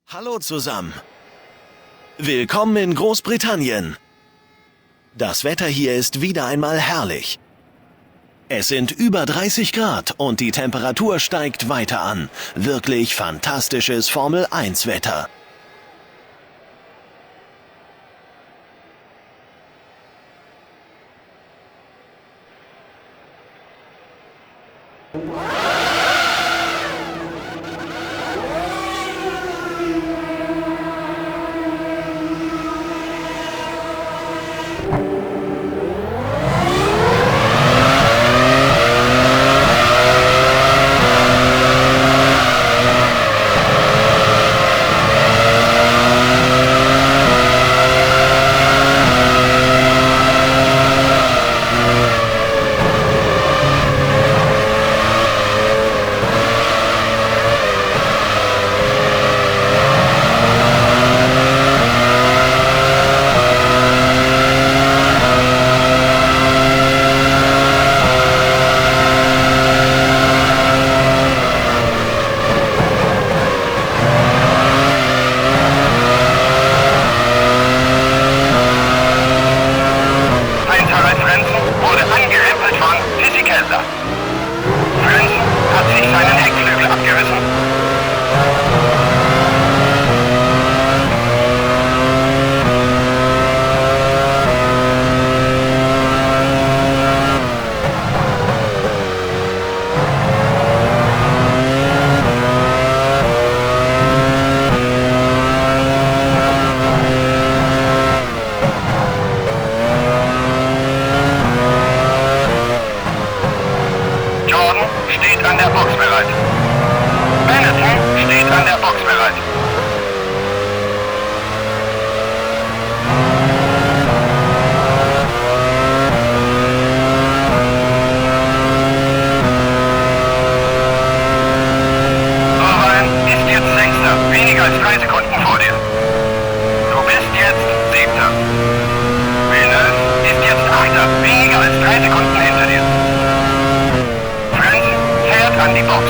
Hallo zusammen. Willkommen in Großbritannien. Das Wetter hier ist wieder einmal herrlich. Es sind über 30 Grad und die Temperatur steigt weiter an. Wirklich fantastisches Formel-1-Wetter. Heinz-Harald Frentzen wurde angerempelt von Fisichella. Frentzen hat sich seinen Heckflügel abgerissen. Jordan steht an der Box bereit. Benetton steht an der Box bereit. Irvine ist jetzt Sechster, weniger als 3 Sekunden vor dir. Du bist jetzt Siebter. Villeneuve ist jetzt Achter, weniger als 3 Sekunden hinter dir. Frentzen fährt an die Box.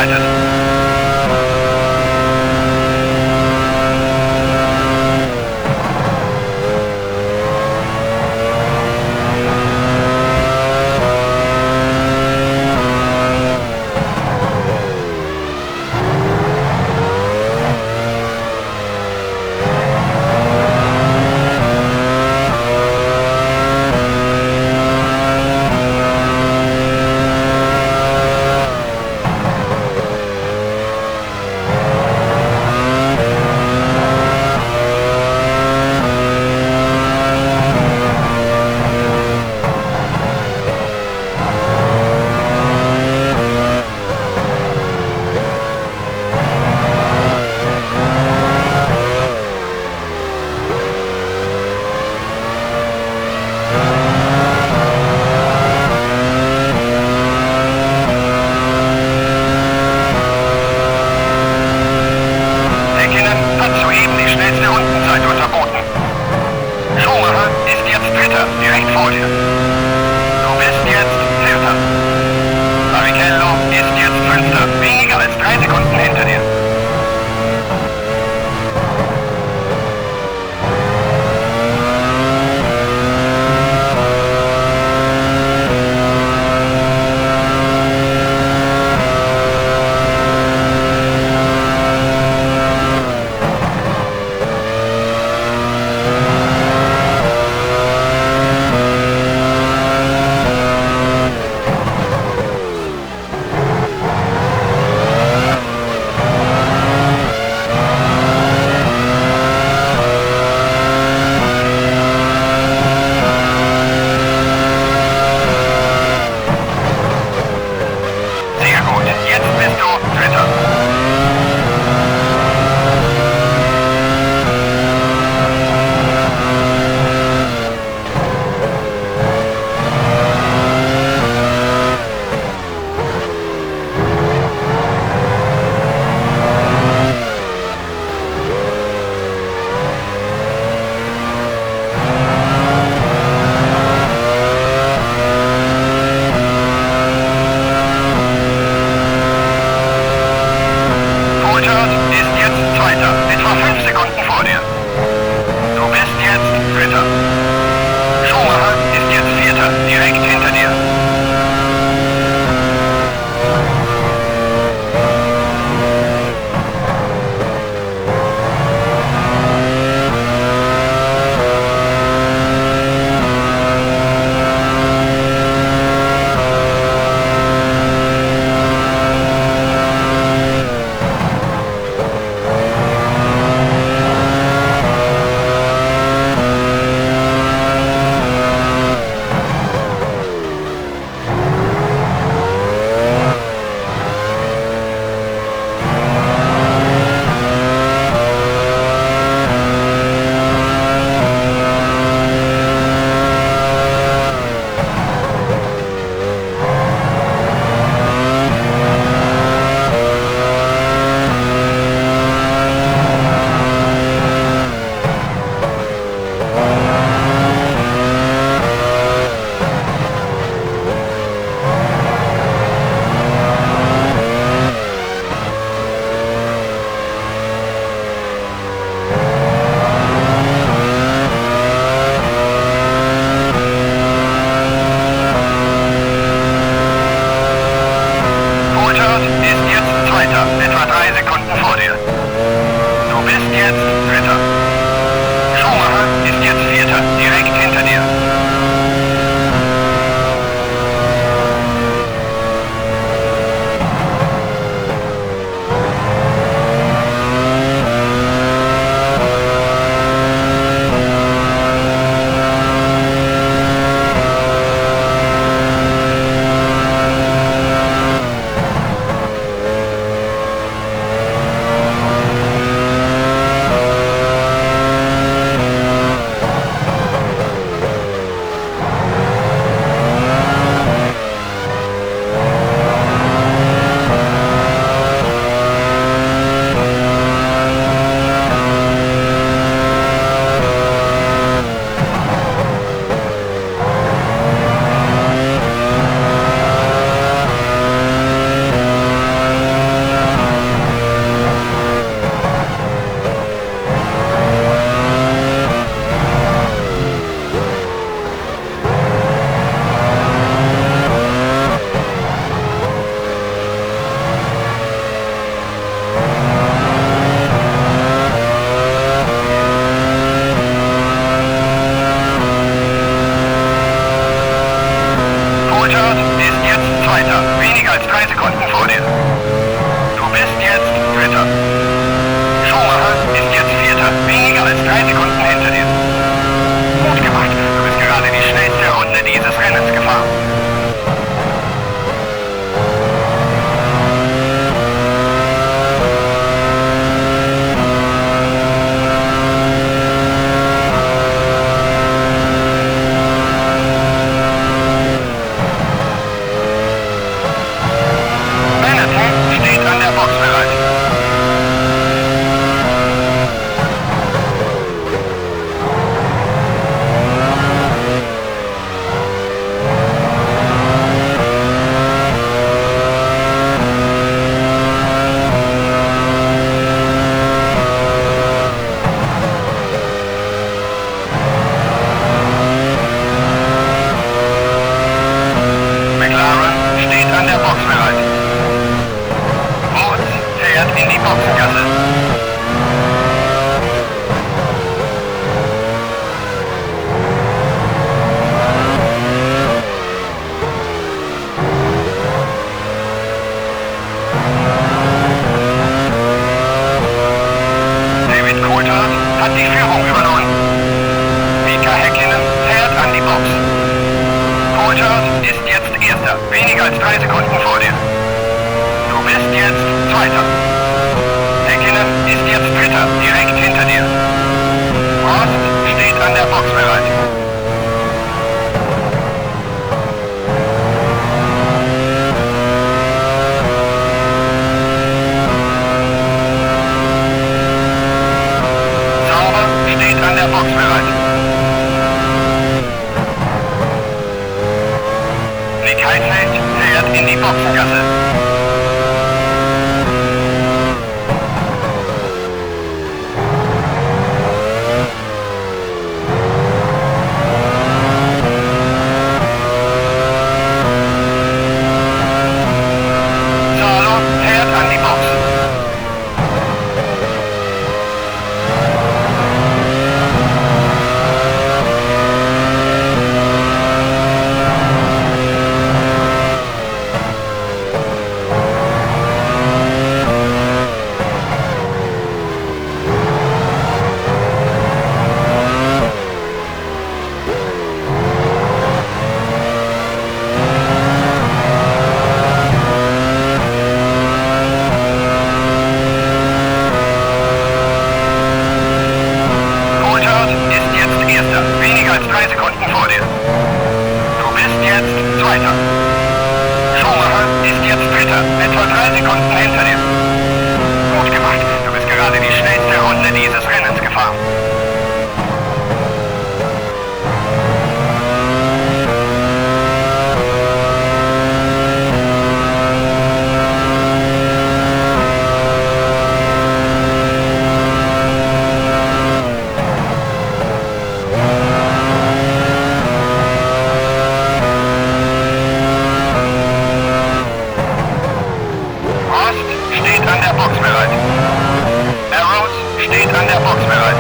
freigeschaltet. fährt in die Boxengasse. David Coulthard hat die Führung übernommen. Mika Häkkinen fährt an die Box. Coulthard ist jetzt Erster, weniger als 3 Sekunden vor dir. Du bist jetzt Zweiter. Häkkinen ist jetzt Dritter, direkt hinter dir. Prost steht an der Box bereit. Sauber steht an der Box bereit. Nick Heidfeld fährt in die Boxengasse. Salo fährt an die Box. Coulthard ist jetzt Erster, weniger als 3 Sekunden vor dir. Du bist jetzt Zweiter. Schumacher ist jetzt Dritter, etwa 3 Sekunden hinter dir. Gut gemacht, du bist gerade die schnellste Runde dieses Rennens gefahren. Prost steht an der Box bereit. Arrows steht an der Box bereit.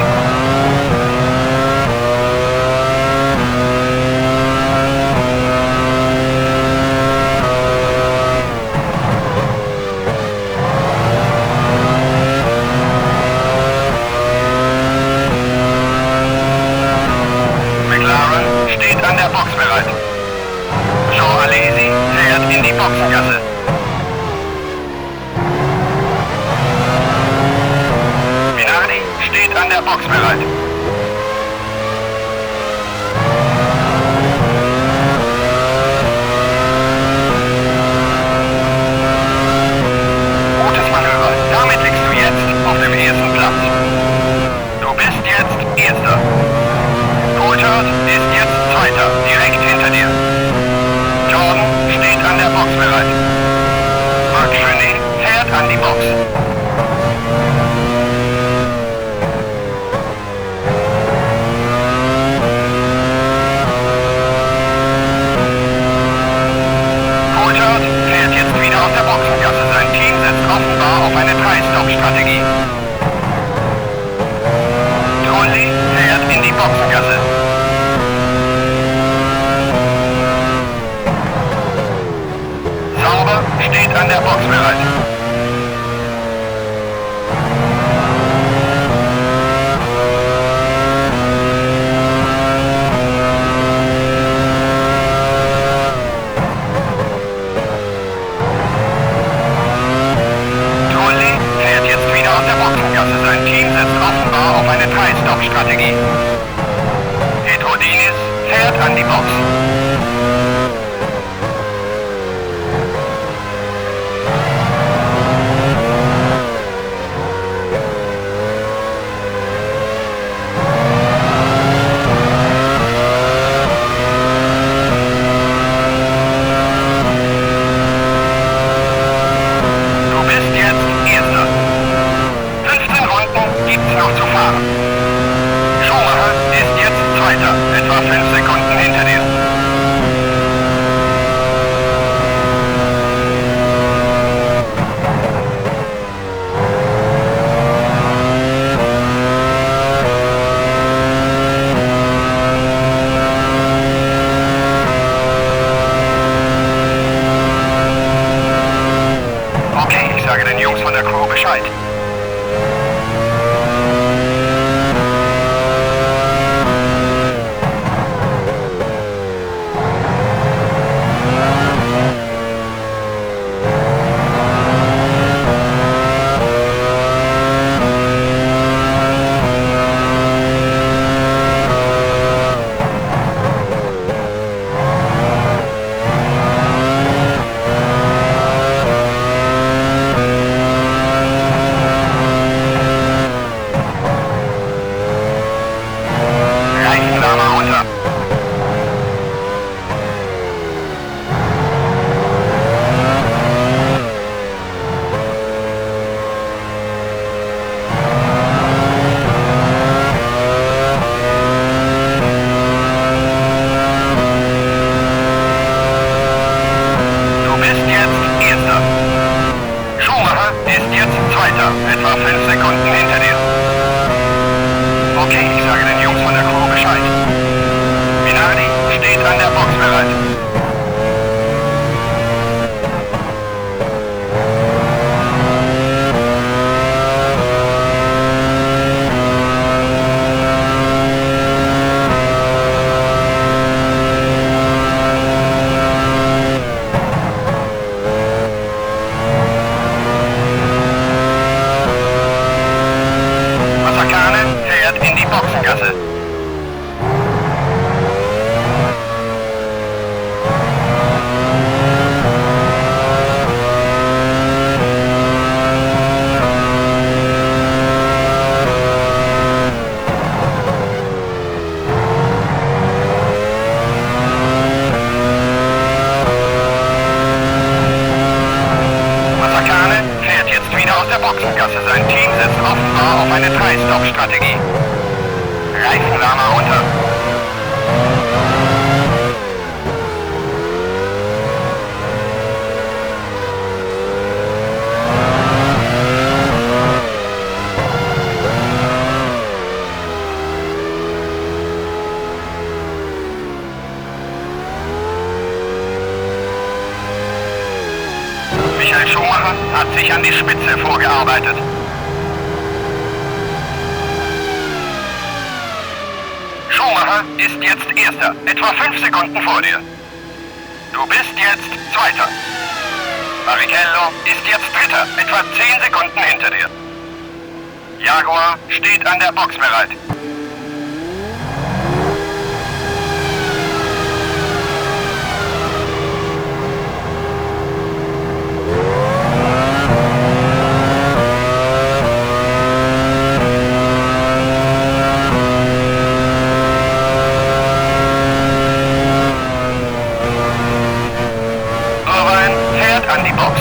McLaren steht an der Box bereit. Jean Alesi fährt in die Boxengasse. Minardi steht an der Box bereit. Gutes Manöver. Damit liegst du jetzt auf dem ersten Platz. Du bist jetzt Erster. Coulthard ist jetzt Zweiter, direkt hinter dir. Jordan steht an der Box bereit. Marc Genet fährt an die Box. Coulthard fährt jetzt wieder aus der Boxengasse. Sein Team setzt offenbar auf eine 3-Stop-Strategie. Trulli fährt in die Boxengasse. Sauber steht an der Box bereit. Trulli fährt jetzt wieder aus der Boxengasse. Sein Team setzt offenbar auf eine 3-Stop-Strategie. Pedro Diniz fährt an die Box. den Jungs von der Crew Bescheid. Reifenwärmer runter. Du bist jetzt Erster. Schumacher ist jetzt Zweiter, etwa 5 Sekunden hinter dir. Okay, ich sage den Jungs von der Crew Bescheid. Minardi steht an der Box bereit. Mazzacane fährt in die Boxengasse. Mazzacane fährt jetzt wieder aus der Boxengasse. Sein Team setzt offenbar auf eine Drei-Stop-Strategie. Reifenwärmer runter. Michael Schumacher hat sich an die Spitze vorgearbeitet. Schumacher ist jetzt Erster, etwa 5 Sekunden vor dir. Du bist jetzt Zweiter. Barrichello ist jetzt Dritter, etwa 10 Sekunden hinter dir. Jaguar steht an der Box bereit. Irvine fährt an die Box.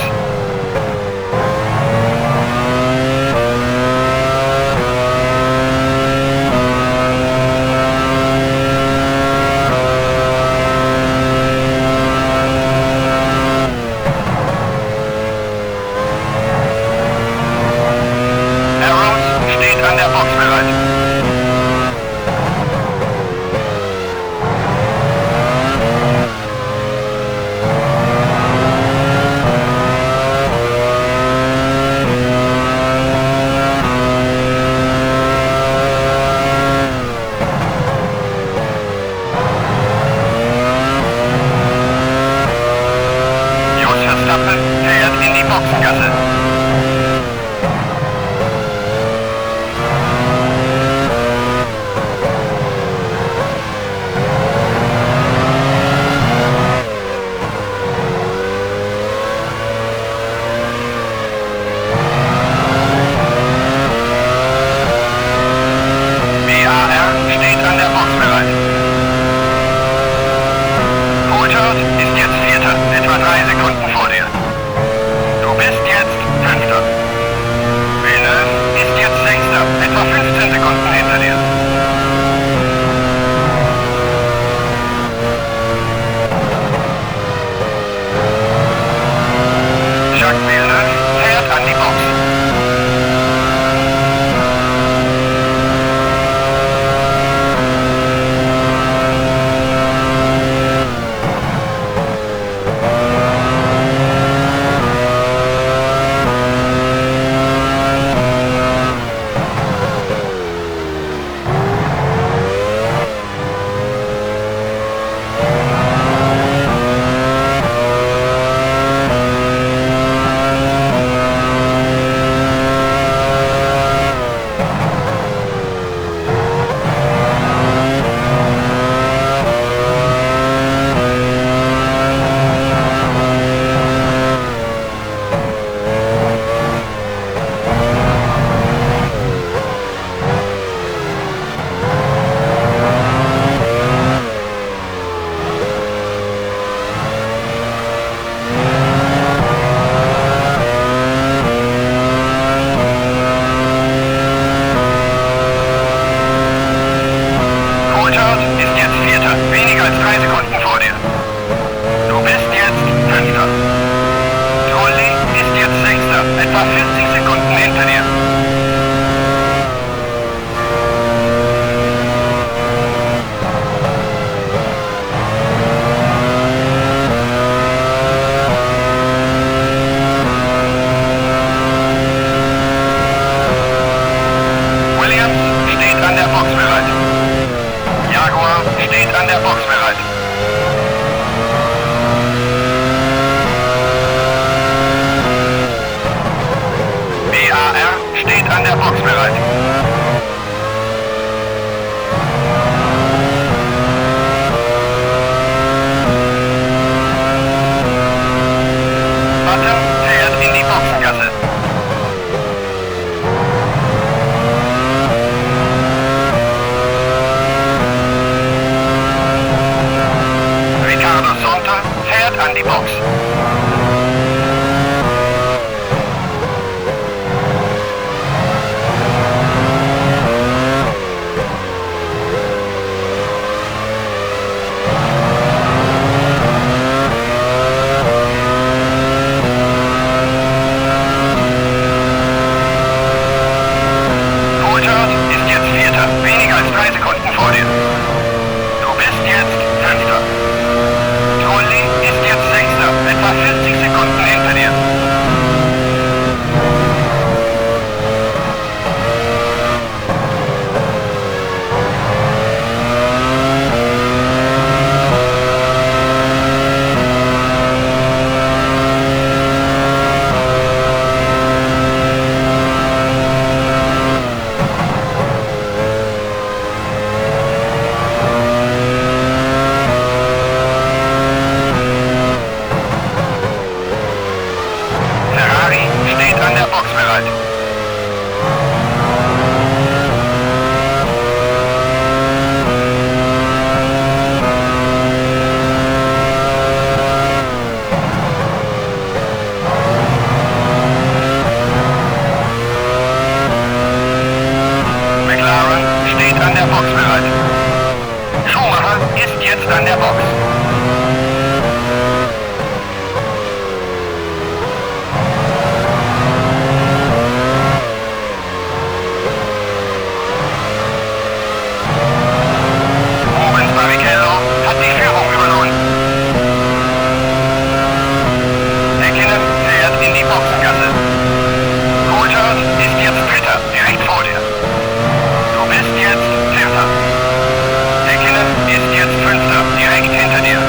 Box bereit. Button fährt in die Boxengasse. Ricardo Zonta fährt an die Box. Coulthard ist jetzt Vierter, weniger als 3 Sekunden vor dir. Du bist jetzt Fünfter. Trulli ist jetzt Sechster, etwa 40 Sekunden hinter dir. Ferrari steht an der Box bereit. McLaren steht an der Box bereit. Schumacher ist jetzt an der Box. Rubens Barrichello hat die Führung übernommen. Häkkinen fährt in die Boxengasse. Coulthard ist jetzt Dritter, direkt vor dir. Du bist jetzt Vierter. Häkkinen ist jetzt Fünfter, direkt hinter dir.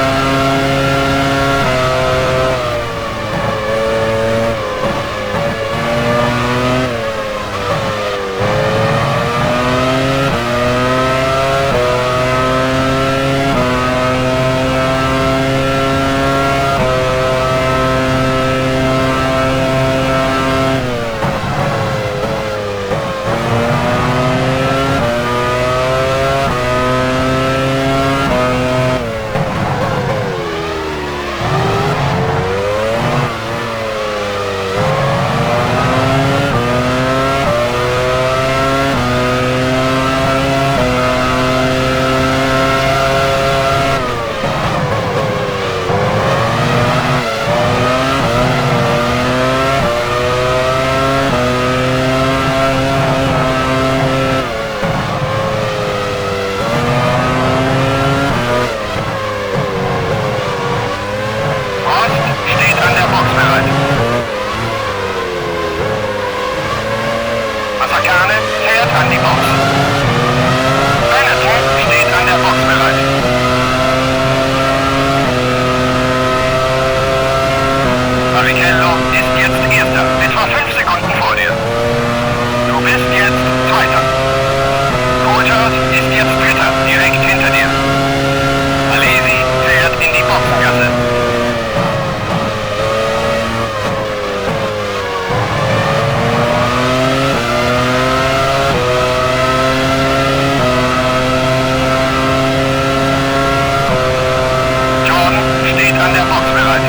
Prost steht an der Box bereit. Mazzacane fährt an die Box. Benetton steht an der Box bereit. Barrichello ist jetzt Erster, etwa 5 Sekunden vor dir. Du bist jetzt Zweiter. Coulthard ist jetzt Dritter, direkt hinter dir. Alesi fährt in die Boxengasse. Jordan steht an der Box bereit.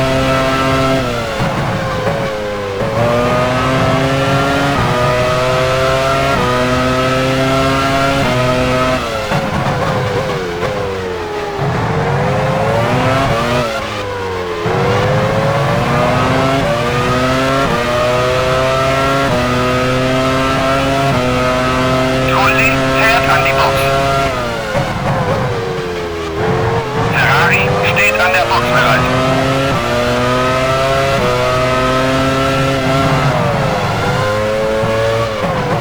Trulli fährt an die Box. Ferrari steht an der Box bereit.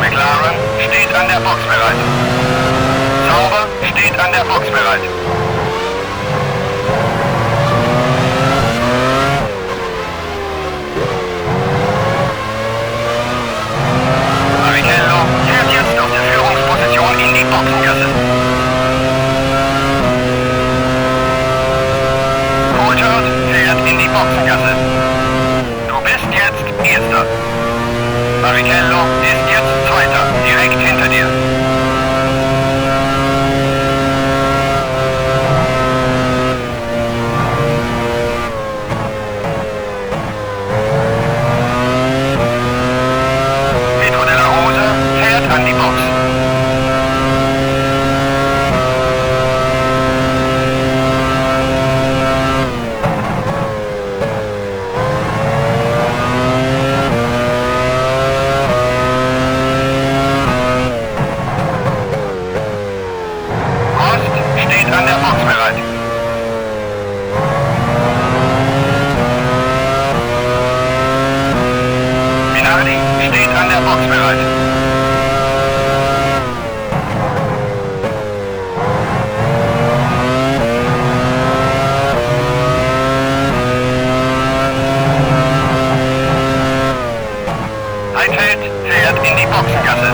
McLaren steht an der Box bereit. Sauber steht an der Box bereit. Barrichello Barrichello ist jetzt Zweiter, direkt hinter dir. Pedro de la Rosa fährt an die Box. Prost steht an der Box bereit. Minardi steht an der Box bereit. Heidfeld fährt in die Boxengasse.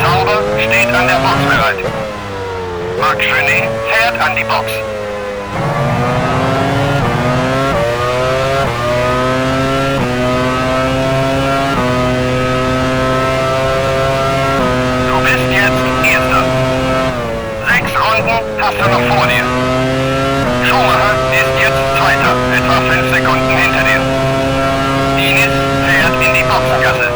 Sauber steht an der Box bereit. Marc Genet fährt an die Box. Du bist jetzt Erster. 6 Runden hast du noch vor dir. Schumacher ist jetzt Zweiter, etwa 5 Sekunden hinter dir. Diniz fährt in die Boxengasse.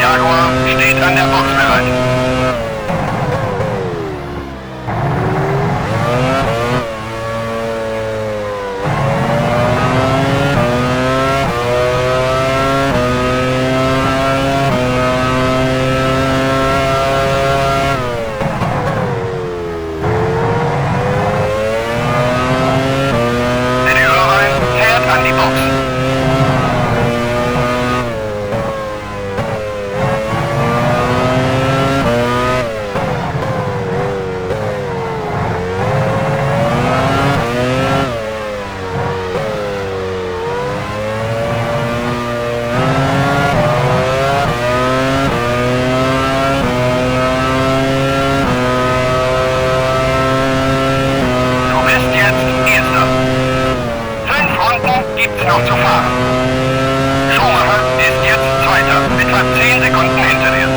Jaguar steht an der Box bereit. Eddie Irvine fährt an die Box. Du bist jetzt Erster. 5 Runden gibt's noch zu fahren. Schumacher ist jetzt Zweiter, etwa 10 Sekunden hinter dir.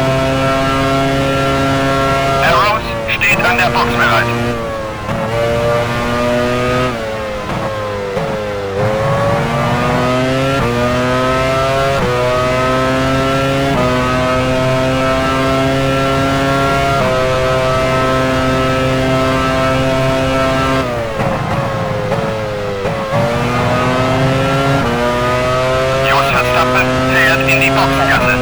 Arrows steht an der Box bereit. Jos Verstappen fährt in die Boxengasse.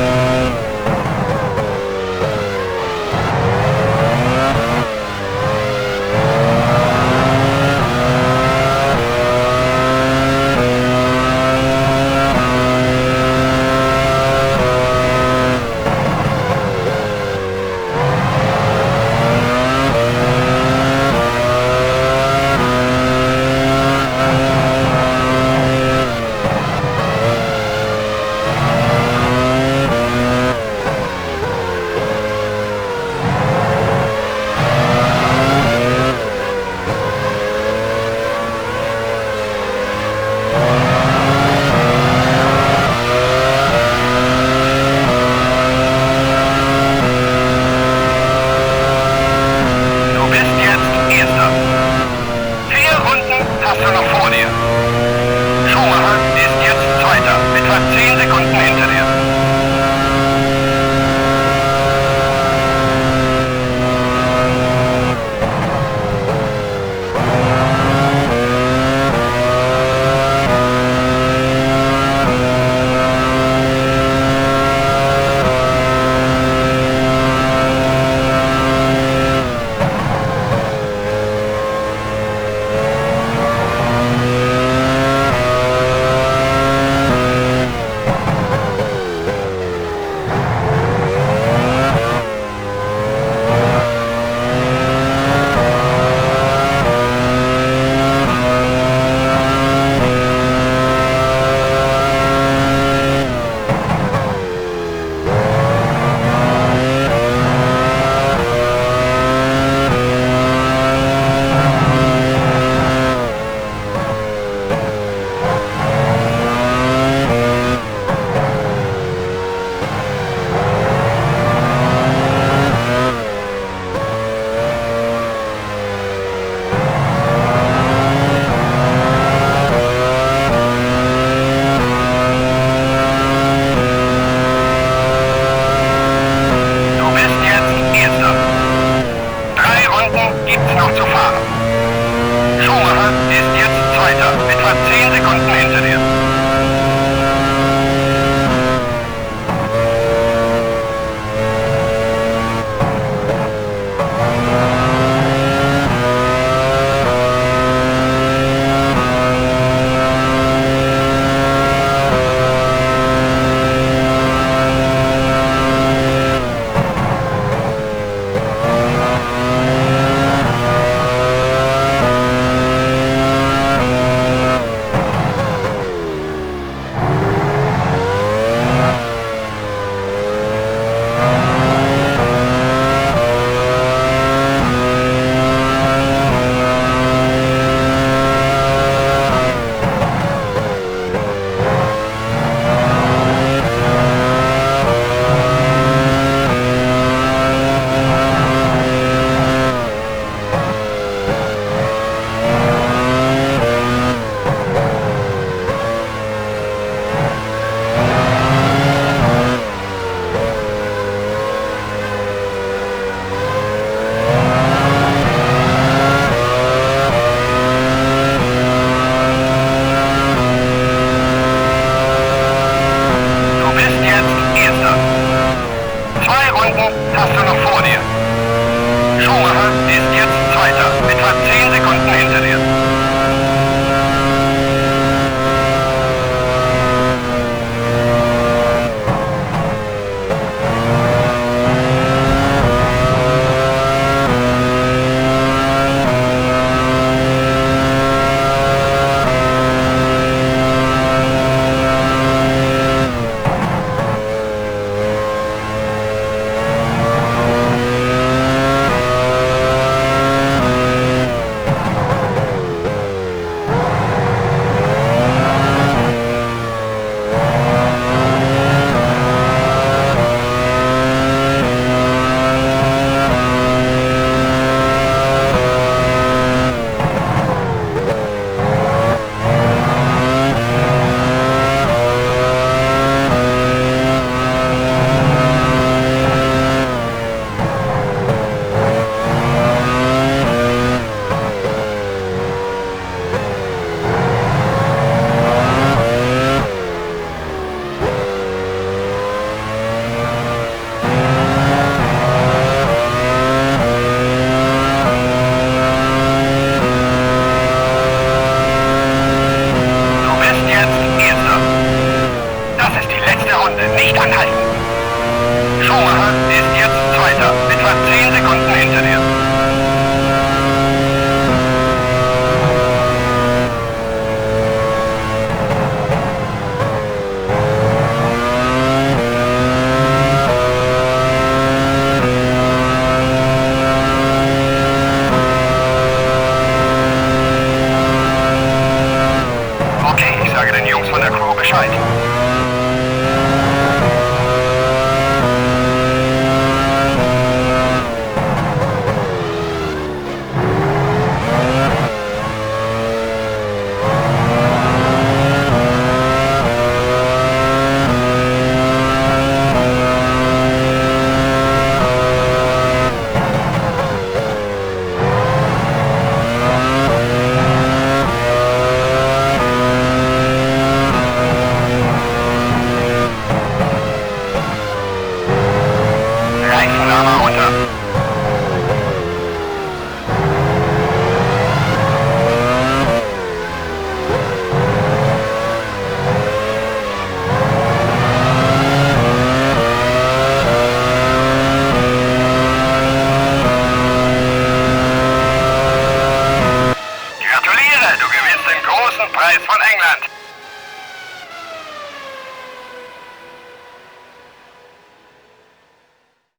Preis von England.